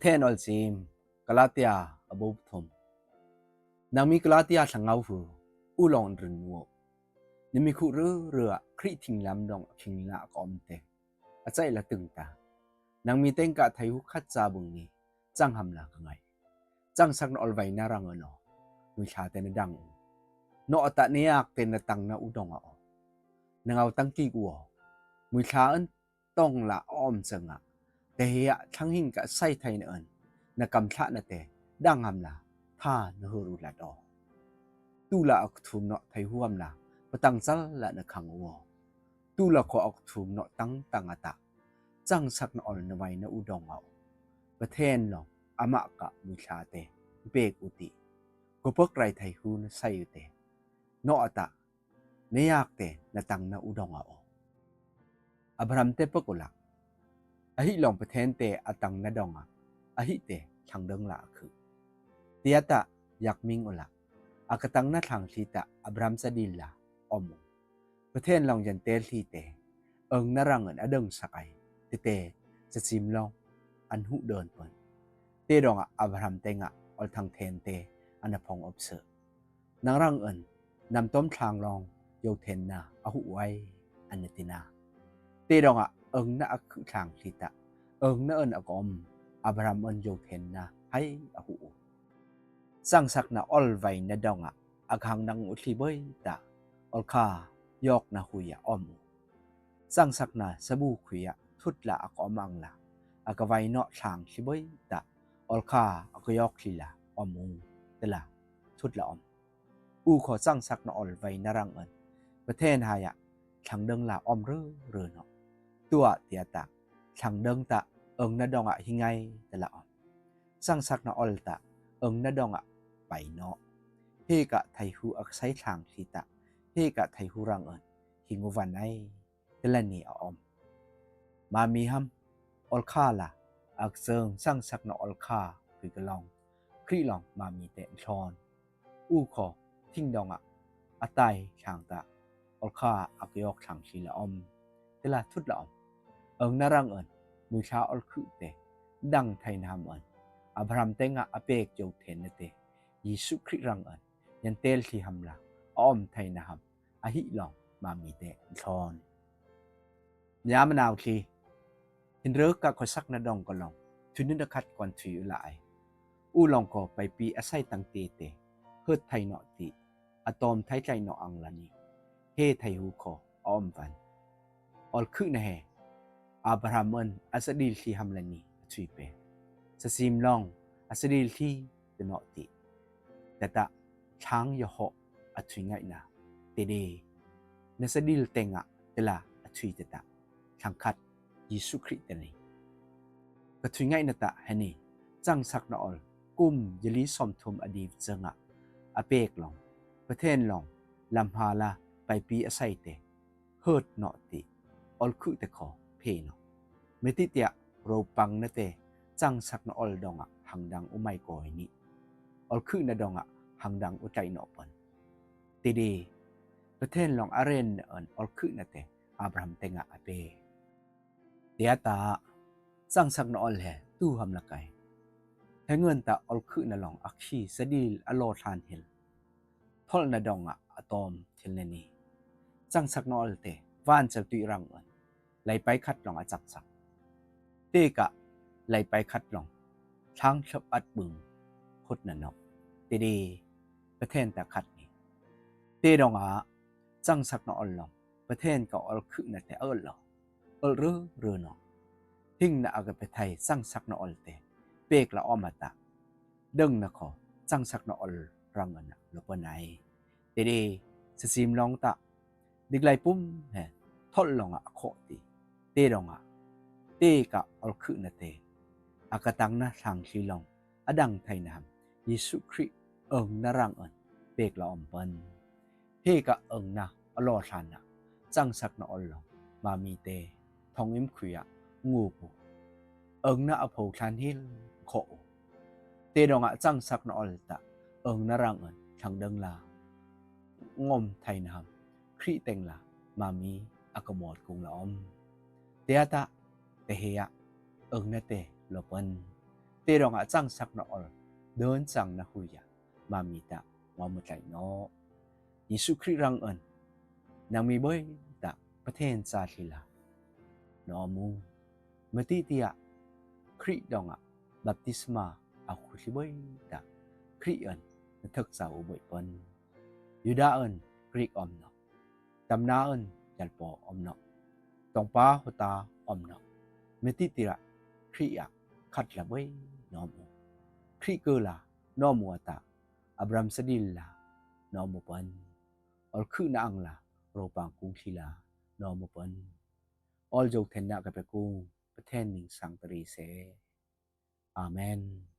ແທນອອນຊີມ ກາລາຕຽ ອາບົວປະຖົມ. ນາງມີກາລາຕຽ ຊະເຫງົາຫື ອູລອງອາດຣຶນງວ ນາມີຄຸຣືເຮືອ ຄຣິທິງລຳດອງ ອາຄິງລາກອມເຕ ອາໄຈລະຕຶງຕາ ນາງມີເຕັງກະໄທຫູຄັດຈາເບິ່ງນີ ຈັ່ງຫຳລາກະໄງ ຈັ່ງສັກນະອອນໄວນາຣັງເອີນອ ມຸຍຊາແຕ່ນະດັງ ເນາະອະຕະເນຍາກເຕນະຕັງນະອຸດອງອາອ ນະເງົາຕັງກີກອ ມຸຍຊາເອີ້ນ ຕ້ອງລະອອມເຊີງອະ ແຕ່ເຮຍະທັງຫິນກະໄຊໄທນະເອີ້ນ ນະກຳທະນະແຕ ດັງຫຳລາ ທານະເຮີຣູລາດອ ຕູລະອາກະທຸມເນາະໄທຫວມລາ ປະຕັງຈັນລະນະຄັງອວ ຕູລະຂໍອາກະທຸມເນາະຕັງຕັງອະຕະ ຈັ່ງສັກນະອອນນະໄວນະອຸດອງອາອ ປະເທນລອງ ອະມະກະມຸຍຊາແຕ ເປກອຸຕິ ກໍເປິກໄລໄທຫູນະໄຊອຸເຕ ເນາະອະຕະ ເນຍາກເຕ ນະຕັງນະອຸດອງອາອ ອາບຣາມເຕ ປະໂກລະ ອະຫິລອງປະເທນເຕ ອະຕັງນະດອງອະ ອະຫິເຕ ທັງເດິງລາອະຄຶ ເຕຍະຕະ ຍັກມິງໂອລະ ອາກະຕັງນະທາງທີຕະ ອາບຣາມສະດີລາ ອອມອຸ ປະເທນລອງຢັນເຕທີເຕ ເອີງນະຣັງເອີນອະເດິງສະໄກ ເຕເຕ ສະຊີມລອງ ອັນຫຸເດີນເປິນ ເຕດອງອະ ອາບຣາມເຕງະ ອອລທັງເທນເຕ ອານະພອງອົບເຊີ ນາງຣັງເອີນ ນຳຕົ້ມທາງລອງ ໂຢເທນນາ ອະຫຸໄວ ອາເນຕິນາ ເຕດອງອະ ເອີງນະອະຄຶທາງທີຕະ ເອີງນະເອີນອາກອມ ອາບຣາມເອີນໂຢເທນນາ ໄຮອະຫຸ ຈັ່ງສັກນະອອນໄວນາດອງອະ ອາກະຫັງດັງອຸທີເບີຍຕາ ອອລຄາ ຢອກນາຫຸຍອະອອມອຸ ຈັ່ງສັກນະສະບູຄຸຍອະ ທຸດລະອາກອມອັງລາ ອາກະໄວເນາະທາງທີເບີຍຕາ ອອລຄາ ອາກະຢອກທີລາ ອອມອຸ ເຕລາ ທຸດລະອອມ ອູຂໍຈັ່ງສັກນະອອນໄວນາຣັງເອີນ ປະເທນຫາຍະ ທັງເດິງລາອອມເຣີເຣີເນາະ ຕົວເຕຍະຕະ ທັງເດິງຕະ ເອີງນາດອງອະຫິໄງ ເຕລາອອມ ຈັ່ງສັກນະອອນຕະ ເອີງນາດອງອະໄປເນາະ ເຮກະໄທຫູອາກະໄຊທາງທີຕະ ເຮກະໄທຫູຣັງເອີນ ຫິງວະວັນໄນ ເຕລານີອາອອມ ມາມີຫຳ ອອລຄາລາ ອາກະເຊີງ ຈັ່ງສັກນະອອນອອລຄາ ຄຸຍກະລອງ ຄຣິລອງ ມາມີເຕນຊອນ ອູຂໍທິງດອງອະ ອາຕາຍທາງຕະ ອອລຄາ ອາກະຢອກທາງທີລະອອມ ເຕລາທຸດລະອອມ ເອີງນາຣັງເອີນ ມຸຍຊາອອລຄຶເຕ ດັງໄທນະຫຳເອີນ ອາບຣາມເຕງະ ອາເປກໂຢເທນນະເຕ ເຢຊູຄຣິດຣັງເອີນ ຍັນເຕລທີຫຳລາ ອອມໄທນະຫຳ ອະຫິລອງ ມາມີເຕນຊອນ ຍາມະນາວທີ ເຫັນເຣີກະຂໍສັກນະດອງກະລອງ ທຸຍນຸນະຄັດກ່ອນທຸຍອຸລະໄອ ອູລອງກໍໄປປີອາໄສຕັງເຕເຕ ເຮີດໄທເນາະຕິ ອາຕອມໄທໄຈເນາະອັງລະນີ ເຮໄທຫູຂໍອອມວັນ ອອລຄຶນະແຮ ອາບຣາມເອີນ ອາສະດີລທີຫຳລະນີ ອາທຸຍເປ ສະຊີມລອງ ອາສະດີລທີ ເຕເນາະຕິ ແຕຕະ ທາງຢາເຫາະ ອາທຸຍໄງນາ ເຕເດ ນະສະດີລເຕງະ ເຕລາ ອາທຸຍເຕຕະ ທັງຄັດ ເຢຊູຄຣິດຕະນີ ກະທຸຍໄງນະຕະ ແຮນີ ຈັ່ງສັກນະອອນ ກຸມ ຢາລີຊອມທຸມ ອາດີເຈີງະ ອາເປກລອງ ປະເທນລອງ ລຳຫາລາ ໄປປີອາໄສເຕ ເຮີດເນາະຕິ ອອລຄຶແຕຂໍ ເພເນາະ ເມຕິເຕຍ ໂຣປັງນະເຕ ຈັ່ງສັກນະອອນດອງອະ ຫັງດັງອຸໄມກອຍນິ ອອລຄຶນະດອງອະ ຫັງດັງອຸໄຕເນາະເປິນ ເຕເດ ປະເທນລອງອາເຣນ ເອີນ ອອລຄຶນະເຕ ອາບຣາມເຕງະອາເປ ເຕຍະຕາ ຈັ່ງສັກນະອອນແຮ ຕູຫຳລະໄກ ແຮເງິນຕາ ອອລຄຶນະລອງ ອາຄີ ສະດີລ ອາລໍທານເຮລ ທໍລະນະດອງອະ ອາຕອມ ເທລະນີ ຈັ່ງສັກນະອອນເຕ ຫວານຈະຕຸຍຣັງເອີນ ໄລໄປຄັດລອງອາຈັກສັກ ເຕກະ ໄລໄປຄັດລອງ ທາງເທິບອັດບຶງ ຄົດນະເນາະ ເຕເດ ປະເທນຕາຄັດນີ ເຕດອງອາ ຈັ່ງສັກນະອອນລອງ ປະເທນກະອອລຄຶນະແຕ ເອິດລອ ເອິດເຣີເຣີເນາະ ຫິງນະອາກະເປໄທ ຈັ່ງສັກນະອອນເຕ ເປກລະອອມມາຕະ ເດິງນະຂໍ ຈັ່ງສັກນະອອນ ຣັງອະນະ ໂລປະໄນ ເຕເດ ສະຊີມລອງຕະ ດິກໄລປຸ້ມແຮ ທໍລອງອະ ອາເຄາະຕິ ເຕດອງອະ ເຕກະອອລຄຶນະເຕ ອາກະຕັງນະທາງທີລອງ ອະດັງໄທນະຫຳ ເຢຊູຄຣິດ ເອີງນະຣັງເອີນ ເປກລະອອມເປິນ ເຮກະເອີງນະ ອາລໍທານນະ ຈັ່ງສັກນະອອນລອງ ມາມີເຕ ທອງອິມຄຸຍອະ ງູປູ ເອີງນະອະໂພທານຮີລ ເຄາະໂອ ເຕດອງອະ ຈັ່ງສັກນະອອນຕະ ເອີງນະຣັງເອີນ ທັງເດິງລາ ງົມໄທນະຫຳ ຄຣິແຕງລາ ມາມີ ອາກະມອດກຸງລະອອມ ເຕຍະຕະ ເຕເຮຍະ ເອີງນະເຕ ໂລເປິນ Te dong a chang sak na ol, don chang na huya, ma mi ta, ma mu tlai no. Yesu Khrist rang an, nang mi boi ta, Pathen cha thila. No mu, mati tia, Khrist dong a, baptisma, a khu thi boi ta, Khrist an, na thak cha u boi pon. Yuda an, Greek om no. Tamna an, Jalpo om no. Tongpa hota om no. Mati tira, Khrist a, khat la boi, no mu. Khrist ke la, no mu ata. Abraham sadil la, no mu pon. Ol khu na ang la, ro pang kung thi la, no mu pon. Ol jok then na ka pe kung, Pathen ning sang tari se. Amen.